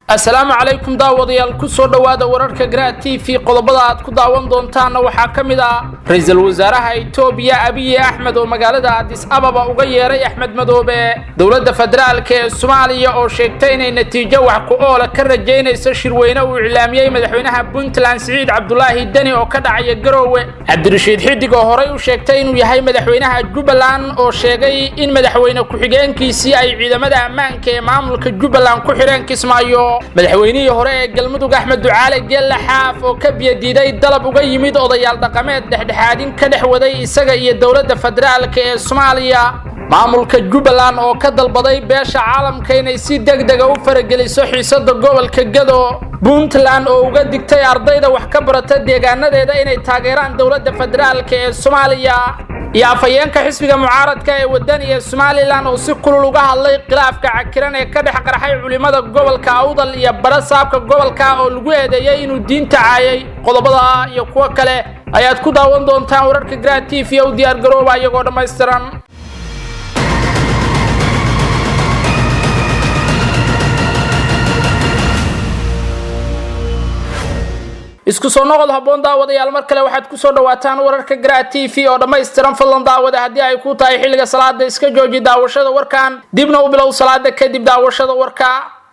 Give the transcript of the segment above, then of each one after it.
Asalaamu calaykum daawadayaal, ku soo dhowaada wararka Garaad TV. Qodobada aad ku daawan doontaanna waxaa ka mid ah ra-iisul wasaaraha Itoobiya Abiyi Axmed oo magaalada Adis Ababa uga yeeray Axmed Madoobe, dowladda federaalka ee Soomaaliya oo sheegtay inay natiijo wax ku oola ka rajaynayso shirweyne uu iclaamiyey madaxweynaha Puntland Siciid Cabdulaahi Deni oo ka dhacaya Garoowe, Cabdirashiid Xidig oo horey u sheegtay inuu yahay madaxweynaha Jubbaland oo sheegay in madaxweyne ku-xigeenkiisii ay ciidamada ammaanka ee maamulka Jubbaland ku xidheen Kismaayo, madaxweynihii hore ee Galmudug Axmed Ducaale Geelle Xaaf oo ka biyadiiday dalab uga yimid odayaal dhaqameed dhexdhexaadin ka dhex waday isaga iyo dowladda federaalka ee Soomaaliya, maamulka Jubbaland oo ka dalbaday beesha caalamka inay si degdega u farageliso xiisada gobolka Gado, Puntland oo uga digtay ardayda wax ka barata deegaanadeeda inay taageeraan dowladda federaalka ee Soomaaliya, iyo afhayeenka xisbiga mucaaradka ee Wadani ee Somalilan oo si kulul uga hadlay khilaafka cakiran ee ka dhex qarxay culimada gobolka Awdal iyo bara saabka gobolka oo lagu eedeeyey inuu diinta caayay. Qodobada iyo kuwo kale ayaad ku daawan doontaan wararka Garaad TV. U diyaar garooba iyagoo dhammaystiran. Isku soo noqod habboon daawadayaal, mar kale waxaad kusoo dhawaataan wararka Garaad TV oo dhammaystiran. Fadlan daawada, haddii ay ku tahay xilliga salaada, iska jooji daawashada warkan, dibna u bilow salaada kadib daawashada warka.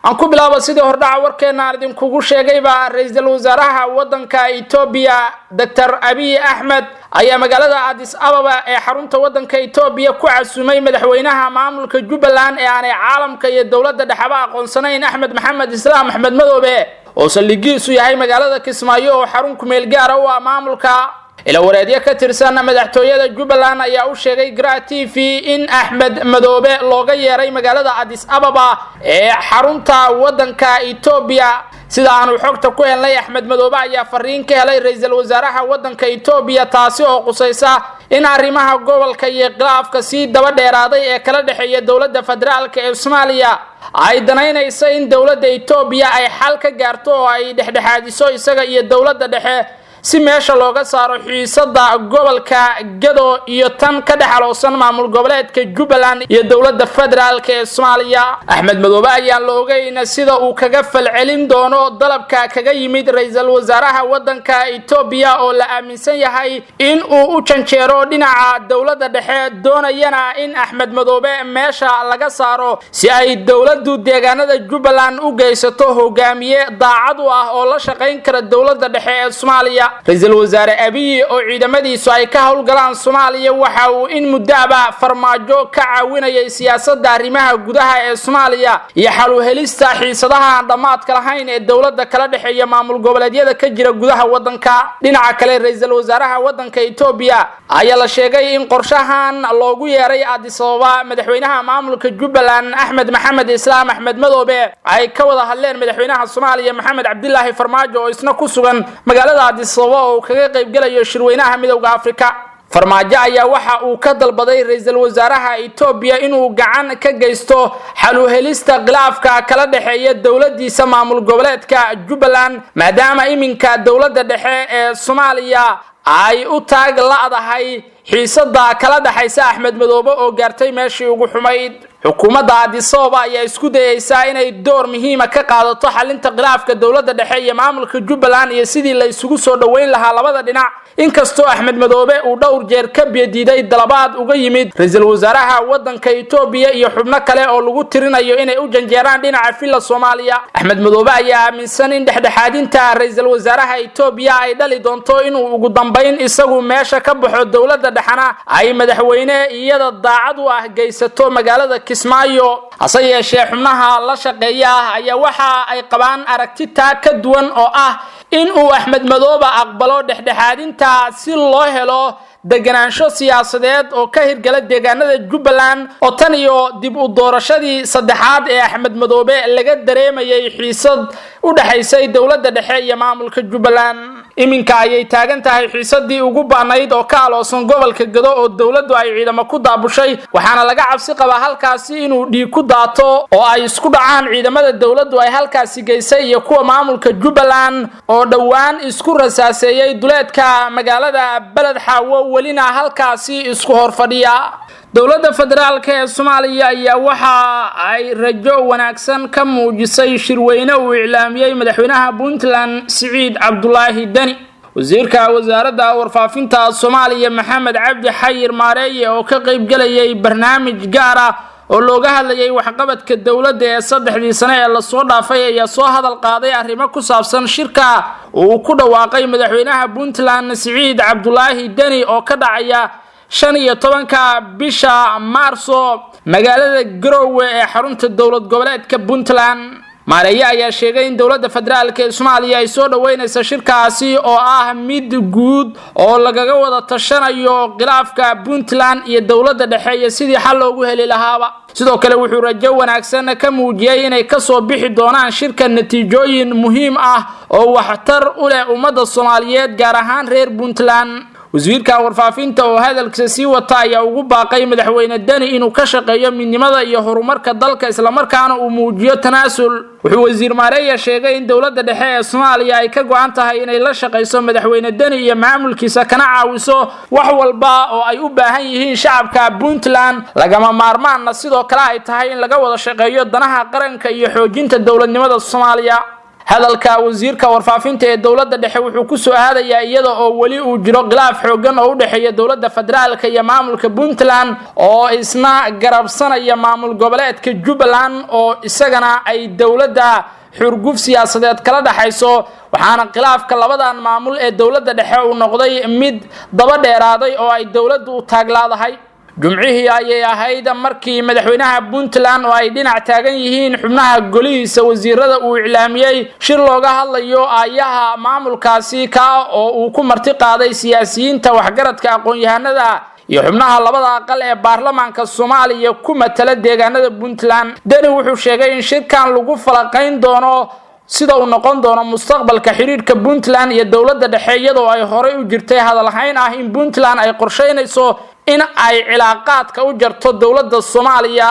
Aan ku bilaabo sidii hordhaca warkeena aan idinkugu sheegayba, ra-iisul wasaaraha waddanka Etoobiya Doctor Abiy Axmed ayaa magaalada Adis Ababa ee xarunta waddanka Etoobiya ku casumay madaxweynaha maamulka Jubbaland ee aanay caalamka iyo dowladda dhexaba aqoonsanayn, Axmed Maxamed Islaam Axmed Madoobe, oo saldhigiisu yahay magaalada Kismaayo oo xarun kumeel gaara u ah maamulka. Ilawareedyo ka tirsan madaxtooyada Jubbaland ayaa u sheegay Garaad TV in Axmed Madoobe looga yeeray magaalada Adis Ababa ee xarunta waddanka Etoobiya. Sida aanu xogta ku helnay, Axmed Madoobe ayaa fariin ka helay ra-iisul wasaaraha waddanka Etoobiya, taasi oo qusaysa in arrimaha gobolka iyo khilaafka sii daba dheeraaday ee kala dhexeeya dowladda federaalka ee Soomaaliya ay danaynaysa in dowladda Etoobiya ay xal ka gaarto oo ay dhexdhexaadiso isaga iyo dowladda dhexe, si meesha looga saaro xiisada gobolka Gado iyo tan ka dhex aloosan maamul goboleedka Jubbaland iyo dowladda federaalka ee Soomaaliya. Axmed Madoobe ayaan la ogeyn sida uu kaga falcelin doono dalabka kaga yimid ra-iisul wasaaraha waddanka Etoobiya, oo la aaminsan yahay in uu u janjeero dhinaca dowladda dhexe, doonayana in Axmed Madoobe meesha laga saaro si ay dowladdu deegaanada Jubbaland u geysato hogaamiye daacad u ah oo la shaqayn kara dowladda dhexe ee Soomaaliya. Ra-iisul wasaare Abiyi oo ciidamadiisu ay ka howlgalaan Soomaaliya waxa uu in muddoaba Farmaajo ka caawinayay siyaasadda arrimaha gudaha ee Soomaaliya iyo xal u helista xiisadaha aan dhammaadka lahayn ee dowladda kala dhexeeya maamul goboleedyada ka jira gudaha waddanka. Dhinaca kale, ra-iisul wasaaraha waddanka Etoobiya ayaa la sheegay in qorshahan loogu yeeray Adis Ababa madaxweynaha maamulka Jubbaland Axmed Maxamed Islaam Axmed Madoobe ay ka wada hadleen madaxweynaha Soomaaliya Maxamed Cabdilaahi Farmaajo oo isna ku sugan magaalada Adis Ababa oo kaga qaybgelayo shirweynaha Midowda Afrika. Farmaajo ayaa waxa uu ka dalbaday ra-iisul wasaaraha Etoobiya inuu gacan ka geysto xal u helista khilaafka kala dhexeeya dowladiisa maamul goboleedka Jubbaland, maadaama iminka dowladda dhexe ee Soomaaliya ay u taag la'dahay xiisada kala dhexaysa Axmed Madoobe oo gaartay meeshii ugu xumayd. Xukuumadda Adis Ababa ayaa isku dayeysaa inay door muhiima ka qaadato xalinta khilaafka dowladda dhexe iyo maamulka Jubbaland iyo sidii la isugu soo dhoweyn lahaa labada dhinac, inkastoo Axmed Madoobe uu dhowr jeer ka biyadiiday dalabaad uga yimid ra-iisul wasaaraha waddanka Etoobiya iyo xubno kale oo lagu tirinayo inay u janjeeraan dhinaca Villa Soomaaliya. Axmed Madoobe ayaa aaminsan in dhexdhexaadinta ra-iisul wasaaraha Etoobiya ay dhali doonto inuu ugu dambayn isagu meesha ka baxo, dowladda dhexena ay madaxweyne iyada daacad u ah geysato magaalada Kismaayo. Hase yeeshee, xubnaha la shaqeeya ah ayaa waxa ay qabaan aragti taa ka duwan oo ah in uu Axmed Madoobe aqbalo dhexdhexaadinta si loo helo deganaansho siyaasadeed oo ka hirgala deegaanada Jubbaland, oo tan iyo dib u doorashadii saddexaad ee Axmed Madoobe laga dareemayay xiisad u dhexaysay dowladda dhexe iyo maamulka Jubbaland. Iminka ayay taagan tahay xiisadii ugu baanayd oo ka aloosan gobolka Gado oo dowladdu ay ciidamo ku daabushay, waxaana laga cabsi qabaa halkaasi inuu dhiig ku daato oo ay isku dhacaan ciidamada dowladdu ay halkaasi geysay iyo kuwa maamulka Jubbaland oo dhowaan isku rasaaseeyey duleedka magaalada Beled Xaawo, welina halkaasi isku hor fadhiya. Dowladda federaalka ee Soomaaliya ayaa waxa ay rajo wanaagsan ka muujisay shirweyne uu iclaamiyey madaxweynaha Puntland Siciid Cabdulaahi Deni. Wasiirka wasaaradda warfaafinta Soomaaliya Maxamed Cabdi Xayir Maareeye oo ka qaybgelayay barnaamij gaar ah oo looga hadlayay waxqabadka dowladda ee 3dii sane ee lasoo dhaafay ayaa soo hadal qaaday arrimo ku saabsan shirka uu ku dhawaaqay madaxweynaha Puntland Siciid Cabdulaahi Deni oo ka dhacaya 15-ka bisha Maarso magaalada Garowe ee xarunta dowlad goboleedka Puntland. Maareeye ayaa sheegay in dowladda federaalka ee Soomaaliya ay soo dhaweynaysa shirkaasi oo ah mid guud oo lagaga wada tashanayo khilaafka Puntland iyo dowladda dhexe iyo sidii xal loogu heli lahaaba. Sidoo kale wuxuu rajo wanaagsan ka muujiyey inay kasoo bixi doonaan shirka natiijooyin muhiim ah oo waxtar u leh ummadda Soomaaliyeed, gaar ahaan reer Puntland. Wasiirka warfaafinta oo hadalkiisa sii wata ayaa ugu baaqay madaxweyne Deni inuu ka shaqeeyo midnimada iyo horumarka dalka, islamarkaana uu muujiyo tanaasul. Wuxuu wasiir Maareeya sheegay in dowladda dhexe ee Soomaaliya ay ka go-an tahay inay la shaqayso madaxweyne Deni iyo maamulkiisa, kana caawiso wax walba oo ay u baahan yihiin shacabka Puntland, lagama maarmaanna sidoo kale ay tahay in laga wada shaqeeyo danaha qaranka iyo xoojinta dowladnimada Soomaaliya. Hadalka wasiirka warfaafinta ee dowladda dhexe wuxuu ku soo aadayaa iyada oo weli uu jiro khilaaf xooggan oo u dhexeeya dowladda federaalka iyo maamulka Puntland oo isna garabsanaya maamul goboleedka Jubbaland oo isagana ay dowladda xurguf siyaasadeed kala dhaxayso, waxaana khilaafka labadan maamul ee dowladda dhexe uu noqday mid daba dheeraaday oo ay dowladdu u taaglaadahay. Jumcihii ayay ahayd markii madaxweynaha Puntland oo ay dhinac taagan yihiin xubnaha golihiisa wasiirada uu iclaamiyey shir looga hadlayo aayaha maamulkaasi, ka oo uu ku marti qaaday siyaasiyiinta, waxgaradka, aqoon-yahanada iyo xubnaha labada aqal ee baarlamaanka Soomaaliya ku matala deegaanada Puntland. Deni wuxuu sheegay in shirkan lagu falaqayn doono sida uu noqon doono mustaqbalka xiriirka Puntland iyo dowladda dhexe, iyadoo ay horey u jirtay hadalhayn ah in Puntland ay qorsheynayso in ay cilaaqaadka u jarto dowladda Soomaaliya.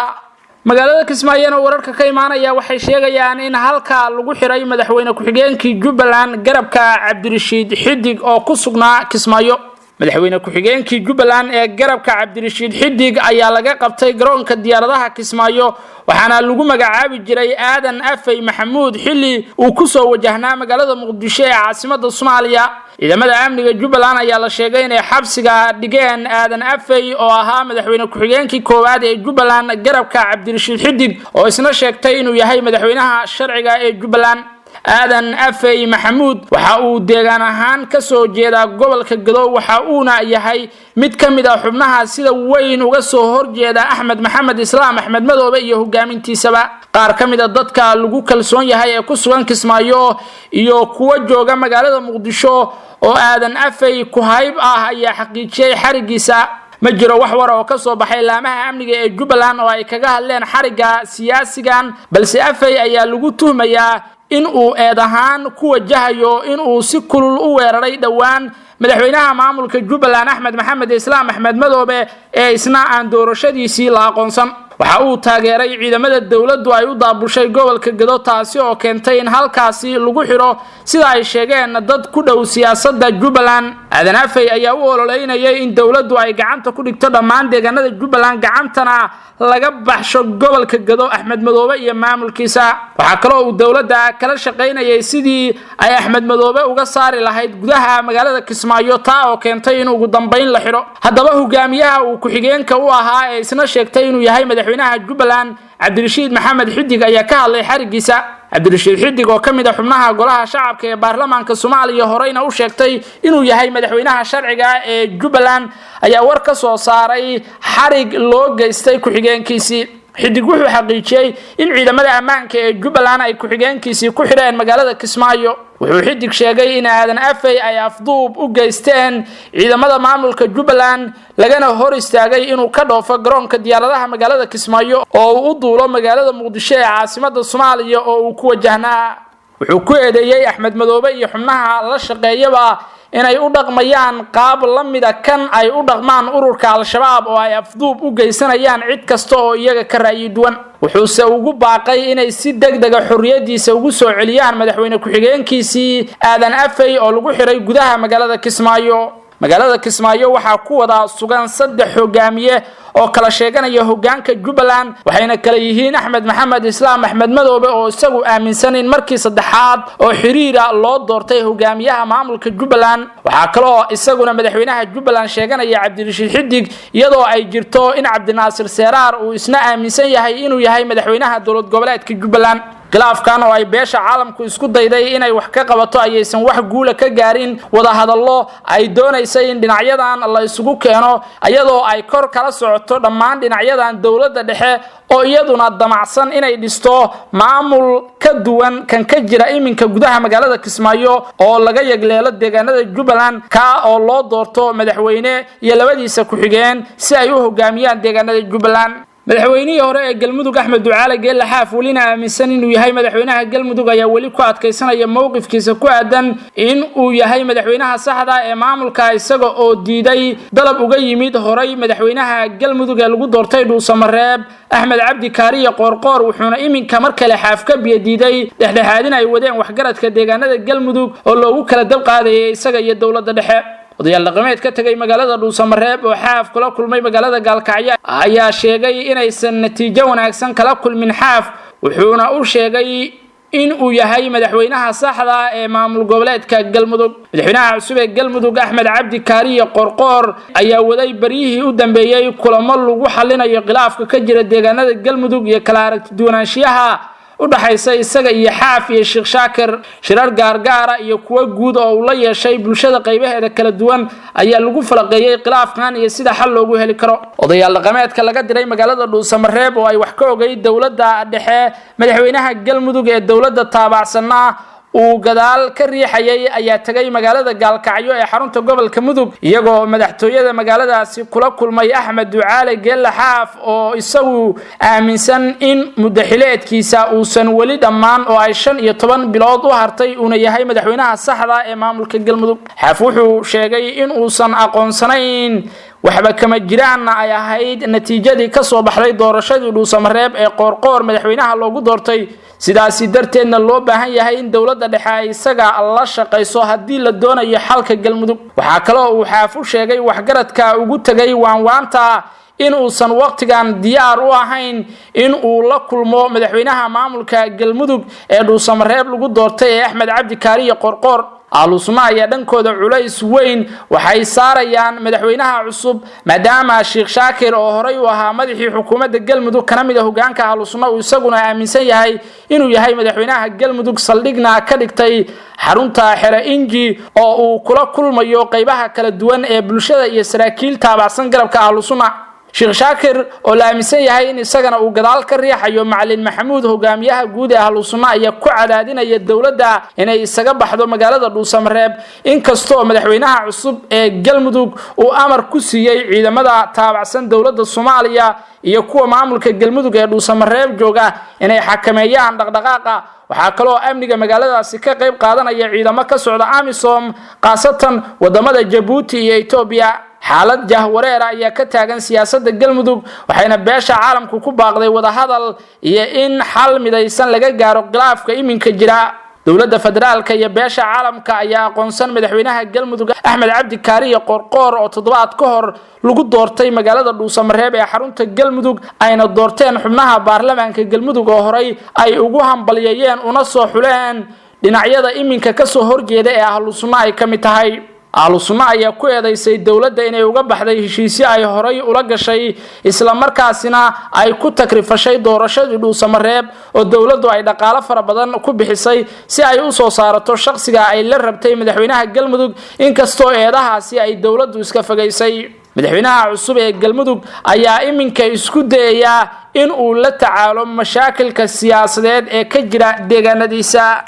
Magaalada Kismaayona wararka ka imaanaya waxay sheegayaan in halka lagu xiray madaxweyne ku-xigeenkii Jubbaland garabka Cabdirashiid Xidig oo ku sugnaa Kismaayo. Madaxweyne ku-xigeenkii Jubbaland ee garabka Cabdirashiid Xidig ayaa laga qabtay garoonka diyaaradaha Kismaayo, waxaana lagu magacaabi jiray Aadan Afey Maxamuud, xilli uu kusoo wajahnaa magaalada Muqdisho ee caasimada Soomaaliya. Ciidamada amniga Jubbaland ayaa la sheegay inay xabsiga dhigeen Aadan Afey oo ahaa madaxweyne ku-xigeenkii koowaad ee Jubbaland garabka Cabdirashiid Xidig oo isna sheegtay inuu yahay madaxweynaha sharciga ee Jubbaland. Aadan Afey Maxamuud waxa uu deegaan ahaan ka soo jeedaa gobolka Gadow, waxa uuna yahay mid ka mid ah xubnaha sida weyn uga soo horjeeda Axmed Maxamed Islaam Axmed Madoobe iyo hogaamintiisaba. Qaar ka mid a dadka lagu kalsoon yahay ee ku sugan Kismaayo iyo kuwa jooga magaalada Muqdisho oo Aadan Afey ku-hayb ah ayaa xaqiijiyey xarigiisa. Ma jiro wax war oo ka soo baxay laamaha amniga ee Jubbaland oo ay kaga hadleen xarigga siyaasigan, balse Afey ayaa lagu tuhmayaa in uu eed ahaan ku wajahayo in uu si kulul u weeraray dhowaan madaxweynaha maamulka Jubbaland Axmed Maxamed Islaam Axmed Madoobe ee isna aan doorashadiisii la aqoonsan. Waxa uu taageeray ciidamada dowladdu ay u daabushay gobolka Gado, taasi oo keentay in halkaasi lagu xidho, sida ay sheegeen dad ku dhow siyaasadda Jubbaland. Aadan Afey ayaa u ololeynayay in dowladdu ay gacanta ku dhigto dhammaan deegaanada Jubbaland, gacantana laga baxsho gobolka Gado Axmed Madoobe iyo maamulkiisa. Waxaa kaloo uu dowladda kala shaqaynayay sidii ay Axmed Madoobe uga saari lahayd gudaha magaalada Kismaayo, taa oo keentay in ugu dambayn la xidho. Haddaba hogaamiyaha uu ku-xigeenka u ahaa ee isna sheegtay inuu yahay madaxweynaha Jubbaland Cabdirashiid Maxamed Xidig ayaa ka hadlay xarigiisa. Cabdirashiid Xidig oo ka mid ah xubnaha golaha shacabka ee baarlamaanka Soomaaliya, horeyna u sheegtay inuu yahay madaxweynaha sharciga ee Jubbaland, ayaa war ka soo saaray xarig loo geystay ku-xigeenkiisii. Xidig wuxuu xaqiijiyey in ciidamada ammaanka ee Jubbaland ay ku-xigeenkiisii ku xidheen magaalada Kismaayo. Wuxuu Xidig sheegay in Aadan Afey ay afduub u geysteen ciidamada maamulka Jubbaland, lagana hor istaagay inuu ka dhoofo garoonka diyaaradaha magaalada Kismaayo oo uu u duulo magaalada Muqdisho ee caasimada Soomaaliya oo uu ku wajahnaa. Wuxuu ku eedeeyey Axmed Madoobe iyo xubnaha la shaqeeyaba inay u dhaqmayaan qaab la mida kan ay u dhaqmaan ururka Al-Shabaab oo ay afduub u geysanayaan cid kasta oo iyaga ka ra'yi duwan. Wuxuuse ugu baaqay inay si deg dega xorriyadiisa ugu soo celiyaan madaxweyne ku-xigeenkiisii Aadan Afey oo lagu xiray gudaha magaalada Kismaayo. Magaalada Kismaayo waxaa ku wada sugan 3 hogaamiye oo kala sheeganaya hogaanka Jubbaland, waxayna kala yihiin Axmed Maxamed Islaam Axmed Madoobe oo isagu aaminsan in markii saddexaad oo xiriira loo doortay hogaamiyaha maamulka Jubbaland. Waxaa kaloo isaguna madaxweynaha Jubbaland sheeganaya Cabdirashiid Xidig, iyadoo ay jirto in Cabdinaasir Seeraar uu isna aaminsan yahay inuu yahay madaxweynaha dowlad goboleedka Jubbaland. Khilaafkan oo ay beesha caalamku isku dayday inay wax ka qabato ayaysan wax guula ka gaarin wadahadallo ay doonaysay in dhinacyadan la isugu keeno, iyadoo ay kor kala socoto dhammaan dhinacyadan dowladda dhexe oo iyaduna damacsan inay dhisto maamul ka duwan kan ka jira iminka gudaha magaalada Kismaayo oo laga yagleelo deegaanada Jubbaland, ka oo loo doorto madaxweyne iyo labadiisa ku-xigeen si ay u hogaamiyaan deegaanada Jubbaland. Madaxweynihii hore ee Galmudug Axmed Ducaale Geelle Xaaf, welina aaminsan inuu yahay madaxweynaha Galmudug, ayaa weli ku adkaysanaya mowqifkiisa ku aadan in uu yahay madaxweynaha saxda ee maamulka, isaga oo diiday dalab uga yimid horay madaxweynaha Galmudug ee lagu doortay Dhuusamareeb Axmed Cabdi Kaariye Qoorqoor. Wuxuuna iminka mar kale Xaaf ka biyo diiday dhexdhexaadin ay wadeen waxgaradka deegaanada Galmudug oo loogu kala dab qaadayay isaga iyo dowladda dhexe. Odayaal dhaqameed ka tagay magaalada Dhuusamareeb oo Xaaf kula kulmay magaalada Gaalkacyo ayaa sheegay inaysan natiijo wanaagsan kala kulmin Xaaf, wuxuuna u sheegay in uu yahay madaxweynaha saxda ee maamul goboleedka Galmudug. Madaxweynaha cusub ee Galmudug Axmed Cabdi Kaariye Qoorqoor ayaa waday baryihii u dambeeyay kulamo lagu xalinayo khilaafka ka jira deegaanada Galmudug iyo kala aragti duwanaanshiyaha u dhaxaysa isaga iyo Xaaf iyo Sheekh Shaakir. Shirar gaargaara iyo kuwo guud oo uu la yeeshay bulshada qaybaheeda kala duwan ayaa lagu falaqeeyay khilaafkan iyo sida xal loogu heli karo. Odayaal dhaqameedka laga diray magaalada Dhuusamareeb oo ay wax ka ogay dowladda dhexe, madaxweynaha Galmudug ee dowladda taabacsanaa uu gadaal ka riixayay, ayaa tagay magaalada Gaalkacyo ee xarunta gobolka Mudug, iyagoo madaxtooyada magaaladaasi kula kulmay Axmed Ducaale Geelle Xaaf oo isagu aaminsan in muddaxileedkiisa uusan weli dhammaan oo ay 15 bilood u hartay, uuna yahay madaxweynaha saxda ee maamulka Galmudug. Xaaf wuxuu sheegay in uusan aqoonsanayn, waxba kama jiraanna ay ahayd natiijadii ka soo baxday doorashadii Dhuusamareeb ee Qoorqoor madaxweynaha loogu doortay, sidaasi darteedna loo baahan yahay in dowladda dhexe ay isaga la shaqayso haddii la doonayo xalka Galmudug. Waxaa kaloo uu Xaaf u sheegay waxgaradka ugu tegay waanwaanta in uusan waqtigan diyaar u ahayn in uu la kulmo madaxweynaha maamulka Galmudug ee Dhuusamareeb lagu doortay ee Axmed Cabdi Kaariye Qoorqoor. Ahlu Sunna ayaa dhankooda culays weyn waxay saarayaan madaxweynaha cusub, maadaama Sheekh Shaakir oo horay u ahaa madaxii xukuumadda Galmudug kana mid ah hogaanka Ahlu Sunna uu isaguna aaminsan yahay inuu yahay madaxweynaha Galmudug, saldhigna ka dhigtay xarunta Xere Inji oo uu kula kulmayo qaybaha kala duwan ee bulshada iyo saraakiil taabacsan garabka Ahlu Sunna. Sheekh Shaakir oo la aaminsan yahay in isagana uu gadaal ka riixayo Macalin Maxamuud, hogaamiyaha guud ee Ahlu Sunna, ayaa ku cadaadinaya dowladda inay isaga baxdo magaalada Dhuusamareeb, inkastoo madaxweynaha cusub ee Galmudug uu amar ku siiyey ciidamada taabacsan dowladda Soomaaliya iyo kuwa maamulka Galmudug ee Dhuusamareeb jooga inay xakameeyaan dhaqdhaqaaqa. Waxaa kaloo amniga magaaladaasi ka qayb qaadanaya ciidamo ka socda AMISOM, khaasatan wadamada Jabuuti iyo Etoobiya. Xaalad jahwareera ayaa ka taagan siyaasadda Galmudug, waxayna beesha caalamku ku baaqday wadahadal iyo in xal midaysan laga gaaro khilaafka iminka jira. Dowladda federaalka iyo beesha caalamka ayaa aqoonsan madaxweynaha Galmudug Axmed Cabdi Kaariye Qoorqoor oo toddobaad ka hor lagu doortay magaalada Dhuusamareeb ee xarunta Galmudug, ayna doorteen xubnaha baarlamaanka Galmudug oo horay ay ugu hambalyeeyeen una soo xuleen dhinacyada iminka kasoo horjeeda ee Ahlu Sunna ay ka mid tahay. Ahlu Sunna ayaa ku eedeysay dowladda inay uga baxday heshiisyo ay horay ula gashay, isla markaasina ay ku takrifashay doorashadii Dhuusamareeb oo dowladdu ay dhaqaalo fara badan ku bixisay si ay u soo saarato shakhsiga ay la rabtay madaxweynaha Galmudug, inkastoo eedahaasi ay dowladdu iska fogaysay. Madaxweynaha cusub ee Galmudug ayaa iminka isku dayayaa in uu la tacaalo mashaakilka siyaasadeed ee ka jira deegaanadiisa.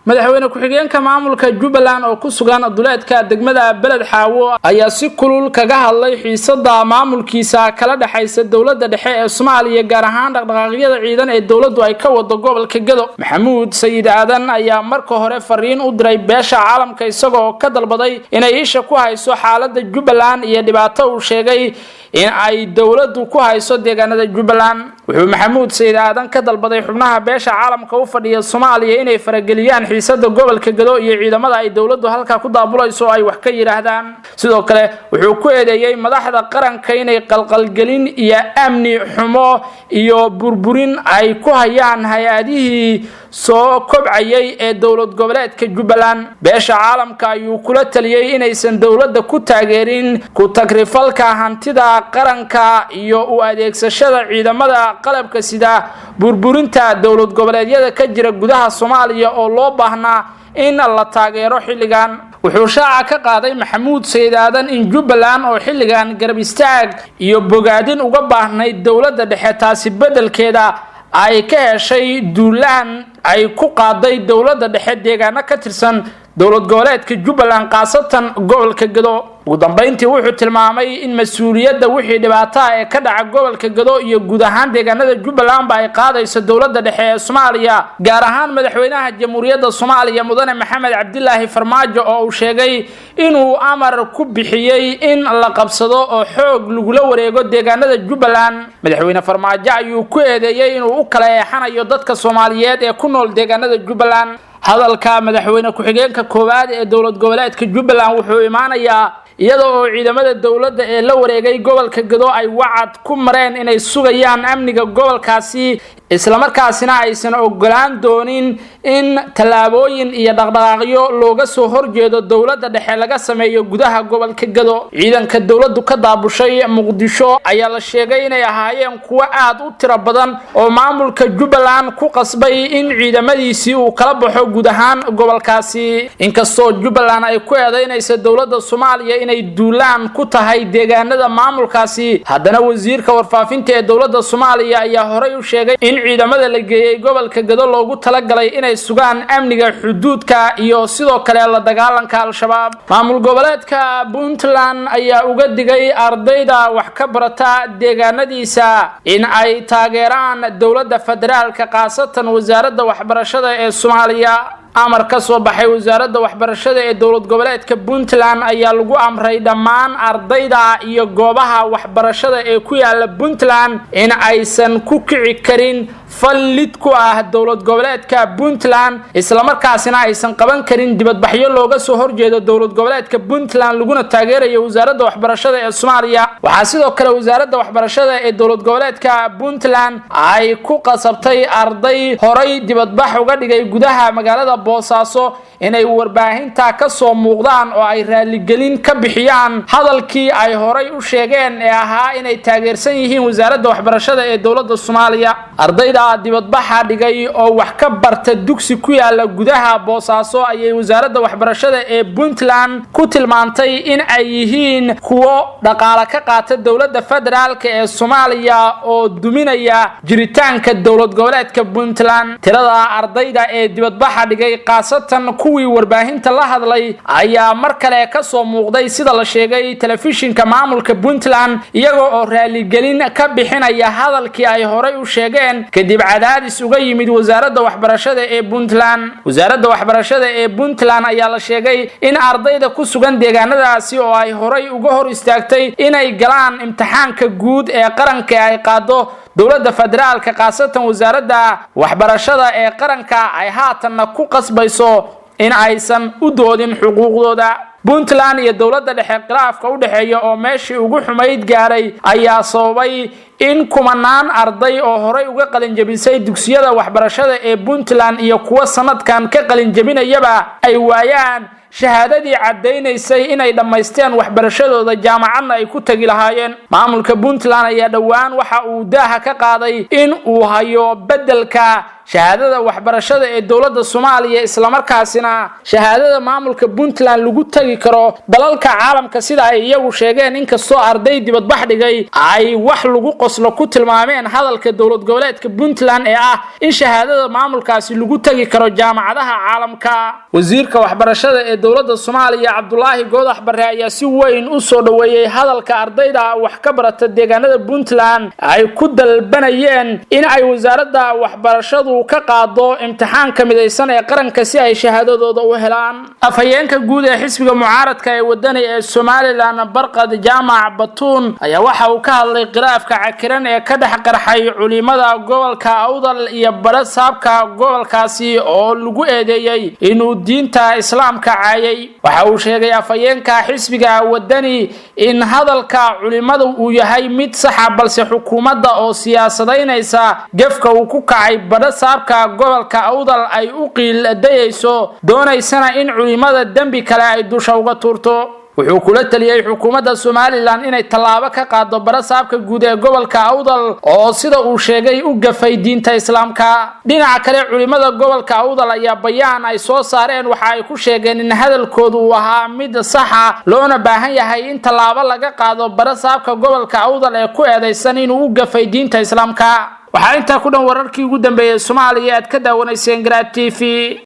Madaxweyne ku-xigeenka maamulka Jubbaland oo ku sugan duleedka degmada Beled Xaawo ayaa si kulul kaga hadlay xiisada maamulkiisa kala dhexaysa dowladda dhexe ee Soomaaliya, gaar ahaan dhaqdhaqaaqyada ciidan ee dowladdu ay ka wado gobolka Gado. Maxamuud Sayid Aadan ayaa marka hore fariin u diray beesha caalamka, isagoo ka dalbaday inay isha ku hayso xaaladda Jubbaland iyo dhibaato uu sheegay In ay dowladdu ku hayso deegaanada Jubbaland. Wuxuu Maxamuud Sayid Aadan ka dalbaday xubnaha beesha caalamka u fadhiya Soomaaliya inay farageliyaan xiisada gobolka Gado iyo ciidamada ay dowladdu halkaa ku daabulayso oo ay wax ka yidhaahdaan. Sidoo kale wuxuu ku eedeeyey madaxda qaranka inay qalqalgelin iyo amni xumo iyo burburin ay ku hayaan hay-adihii soo kobcayay ee dowlad goboleedka Jubbaland. Beesha caalamka ayuu kula taliyey inaysan dowladda ku taageerin ku tagrifalka hantida qaranka iyo u adeegsashada ciidamada qalabka sida burburinta dowlad goboleedyada ka jira gudaha Soomaaliya oo loo baahnaa in la taageero xilligan. Wuxuu shaaca ka qaaday Maxamuud Sayid Aadan in Jubbaland oo xilligan garab istaag iyo bogaadin uga baahnayd dowladda dhexe, taasi beddelkeeda ay ka heshay duulaan ay ku qaaday dowladda dhexe deegaano ka tirsan dowlad goboleedka Jubbaland, khaasatan gobolka Gado. Ugu dambeyntii wuxuu tilmaamay in mas-uuliyadda wixii dhibaataha ee ka dhaca gobolka Gado iyo guud ahaan deegaanada Jubbalandba ay qaadayso dowladda dhexe ee Soomaaliya, gaar ahaan madaxweynaha Jamhuuriyadda Soomaaliya, Mudane Maxamed Cabdilaahi Farmaajo, oo uu sheegay inuu amar ku bixiyey in la qabsado oo xoog lagula wareego deegaanada Jubbaland. Madaxweyne Farmaajo ayuu ku eedeeyey inuu u kala eexanayo dadka Soomaaliyeed ee ku nool deegaanada Jubbaland. Hadalka madaxweyne ku-xigeenka koowaad ee dowlad goboleedka Jubbaland wuxuu imaanayaa iyada oo ciidamada dowladda ee la wareegay gobolka Gado ay wacad ku mareen inay sugayaan amniga gobolkaasi, islamarkaasina aysan ogolaan doonin in tallaabooyin iyo dhaqdhaqaaqyo looga soo horjeedo dowladda dhexe laga sameeyo gudaha gobolka Gado. Ciidanka dowladdu ka daabushay Muqdisho ayaa la sheegay inay ahaayeen kuwo aad u tiro badan oo maamulka Jubbaland ku qasbay in ciidamadiisii uu kala baxo guud ahaan gobolkaasi. Inkastoo Jubbaland ay ku eedeynaysa dowladda Soomaaliya inay duulaan ku tahay deegaanada maamulkaasi, haddana wasiirka warfaafinta ee dowladda Soomaaliya ayaa horey u sheegay in ciidamada la geeyey gobolka Gado loogu talagalay inay sugaan amniga xuduudka iyo sidoo kale la dagaalanka Al-Shabaab. Maamul goboleedka Puntland ayaa uga digay ardayda wax ka barata deegaanadiisa in ay taageeraan dowladda federaalka, khaasatan wasaaradda waxbarashada ee Soomaaliya. Amar ka soo baxay wasaaradda waxbarashada ee dowlad goboleedka Puntland ayaa lagu amray dhammaan ardayda iyo goobaha waxbarashada ee ku yaala Puntland in aysan ku kici karin fal lid ku ah dowlad goboleedka Puntland, islamarkaasina aysan qaban karin dibadbaxyo looga soo horjeedo dowlad goboleedka Puntland laguna taageerayo wasaaradda waxbarashada ee Soomaaliya. Waxaa sidoo kale wasaaradda waxbarashada ee dowlad goboleedka Puntland ay ku qasabtay arday horay dibadbax uga dhigay gudaha magaalada Boosaaso inay warbaahinta ka soo muuqdaan oo ay raaligelin ka bixiyaan hadalkii ay horay u sheegeen ee ahaa inay taageersan yihiin wasaaradda waxbarashada ee dowladda Soomaaliya. Ardayda dibadbaxa dhigay oo wax ka barta dugsi ku yaala gudaha Boosaaso ayay wasaaradda waxbarashada ee Puntland ku tilmaantay in ay yihiin kuwo dhaqaale ka qaata dowladda federaalka ee Soomaaliya oo duminaya jiritaanka dowlad goboleedka Puntland. Tirada ardayda ee dibadbaxa dhigay, khaasatan kuwii warbaahinta la hadlay, ayaa mar kale ka soo muuqday, sida la sheegay, telefishinka maamulka Puntland, iyaga oo raaligelin ka bixinaya hadalkii ay horay u sheegeen kadib cadaadis uga yimid wasaaradda waxbarashada ee Puntland. Wasaaradda waxbarashada ee Puntland ayaa la sheegay in ardayda ku sugan deegaanadaasi oo ay horay uga hor istaagtay inay galaan imtixaanka guud ee qaranka ay qaado dowladda federaalka, khaasatan wasaaradda waxbarashada ee qaranka, ay haatanna ku qasbayso in aysan u doodin xuquuqdooda. Puntland iyo dowladda dhexe khilaafka u dhexeeya oo meeshii ugu xumayd gaaray ayaa sababay in kumanaan arday oo horay uga qalinjabisay dugsiyada waxbarashada ee Puntland iyo kuwa sanadkan ka qalinjabinayaba ay waayaan shahaadadii caddaynaysay inay dhammaysteen waxbarashadooda, jaamacadna ay ku tegi lahaayeen. Maamulka Puntland ayaa dhowaan waxa uu daaha ka qaaday in uu hayo beddelka shahaadada waxbarashada ee dowladda Soomaaliya, islamarkaasina shahaadada maamulka Puntland lagu tegi karo dalalka caalamka, sida ay iyagu sheegeen. Inkastoo arday dibadbax dhigay ay wax lagu qoslo ku tilmaameen hadalka dowlad goboleedka Puntland ee ah in shahaadada maamulkaasi lagu tegi karo jaamacadaha caalamka. Wasiirka waxbarashada ee dowladda Soomaaliya, Cabdulaahi Goodax Barre, ayaa si weyn u soo dhoweeyey hadalka ardayda wax ka barata deegaanada Puntland ay ku dalbanayeen in ay wasaaradda waxbarashadu ardadu ka qaado imtixaanka midaysan ee qaranka si ay shahaadadooda u helaan. Afhayeenka guud ee xisbiga mucaaradka ee Wadani ee Somaliland, Barqad Jaamac Batuun, ayaa waxa uu ka hadlay khilaafka cakiran ee ka dhex qarxay culimada gobolka Awdal iyo badha saabka gobolkaasi oo lagu eedeeyey inuu diinta Islaamka caayay. Waxa uu sheegay afhayeenka xisbiga Wadani in hadalka culimadu uu yahay mid saxa, balse xukuumadda oo siyaasadaynaysa gefka uu ku kacay badha saabka gobolka Awdal ay u qiildayayso, doonaysana in culimada dembi kale ay dusha uga tuurto. Wuxuu kula taliyey xukuumadda Somaliland inay tallaabo ka qaado badha saabka guud ee gobolka Awdal oo sida uu sheegay u gafay diinta Islaamka. Dhinaca kale, culimada gobolka Awdal ayaa bayaan ay soo saareen waxa ay ku sheegeen in hadalkoodu uu ahaa mid saxa, loona baahan yahay in tallaabo laga qaado badha saabka gobolka Awdal ee ku eedaysan inuu u gafay diinta Islaamka. Waxaa intaa ku dhan wararkii ugu dambeeyey Soomaaliya aad ka daawanayseen Garaad TV.